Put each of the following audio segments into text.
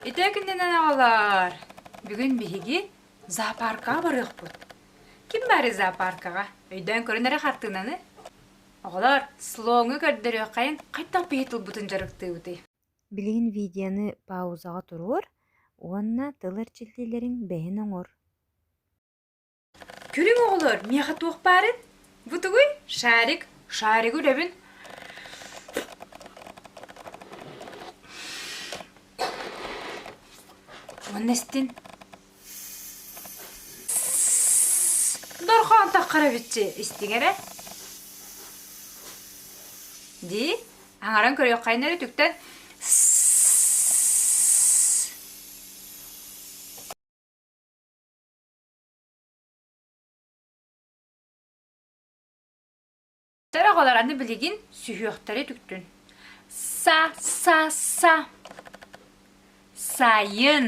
Ити күннэнэн оҕолоор, бүгүн биһиги зоопаркаҕа барыахпыт. Ким баарый зоопаркаҕа? Өйдөөн көрөн эрэ хартыынаны. Оҕолоор, слоҥу көрдөрүөххэйин хайдах биһи тылбытын дьарыктыыбытый? Билигин видеоны паузаҕа туруор уонна тыл эрчиллиилэрин бэйэн оҥор. Көрүҥ оҕолор, миэхэ туох баарын? Бу тугуй? Шарик. Шаригы үлэбин. Уонна истин. Дорхоон таххарабиччи истиҥ эрэ. Дии, аҥаран көрүөххэйин эрэ түктэн Оҕолор аны билигин сүһүөхтэри түктүн. Са-са-са. Сайын.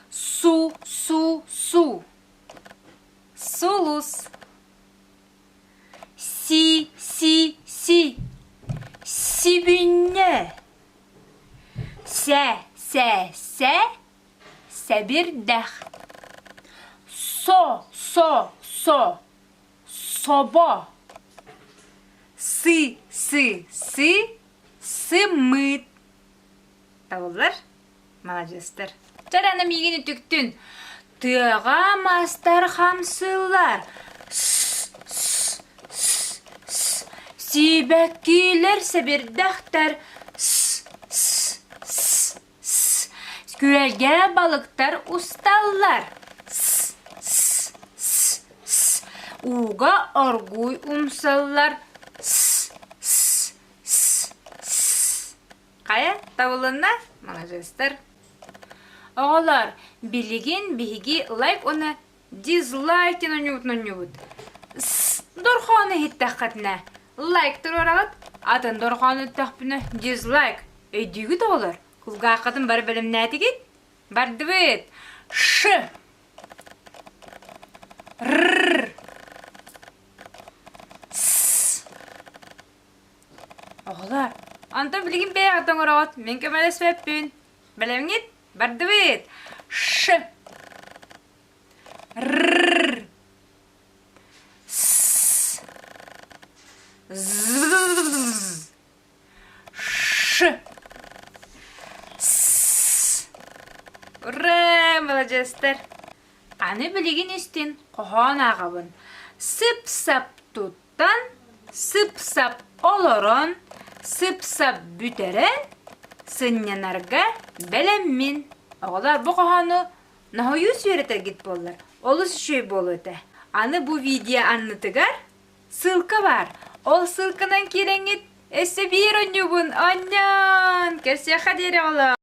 Су-су-су. Сулус. Си-си-си. Сибинньэ. Сэ-сэ-сэ. Сэбирдэх. Со-со-со. Собо. Сы-сы-сы. Сымыыт. Табыллар? Маладьыастар. Чэ аны миигин үтүктүн. Тыаҕа мастар хамсыыллар. С-с-с-с. Сибэккилэр сэбирдэхтэр. С-с-с. С. Күөлгэ балыктар усталлар. С. С. С. С. Ууга оргууй умсаллар. С. С. С. С. Хайа, табылынна? Маладьыастар. Оҕолор, билигин биһиги лайк уонна дизлайк диэн оонньуубутун оонньуубут. С. Дорхоону иһиттэххитинэ лайк туруораҕыт, атын дорҕоону эттэхпинэ дизлайк. Өйдүүгүт оҕолор? Кулгааххытын бары бэлэмнээтигит? Бардыбыт! Ш. Р. С. Оҕолор, онтон билигин бэйэҕит оҥороҕут, мин көмөлөспөппүн. Бэлэмҥит? Бардыбыт! Ш. Р. С. З. Ш. С. Ура, маладьыастар! Аны билигин истин хоһоон ааҕабын. Сып-сап туттан, сып-сап олорон, сып-сап бүтэрэн, сынньанарга бэлэммин. Оҕолор бу хоһоону ноһуйуу үөрэтэргит буоллар, олус үчүгэй буолуо этэ. Аны бу видео аннытыгар Ссылка баар. Ол ссылканан киирэҥҥит өссө биир оонньуубун оонньоон! Көрсүөххэ диэри оҕолоор!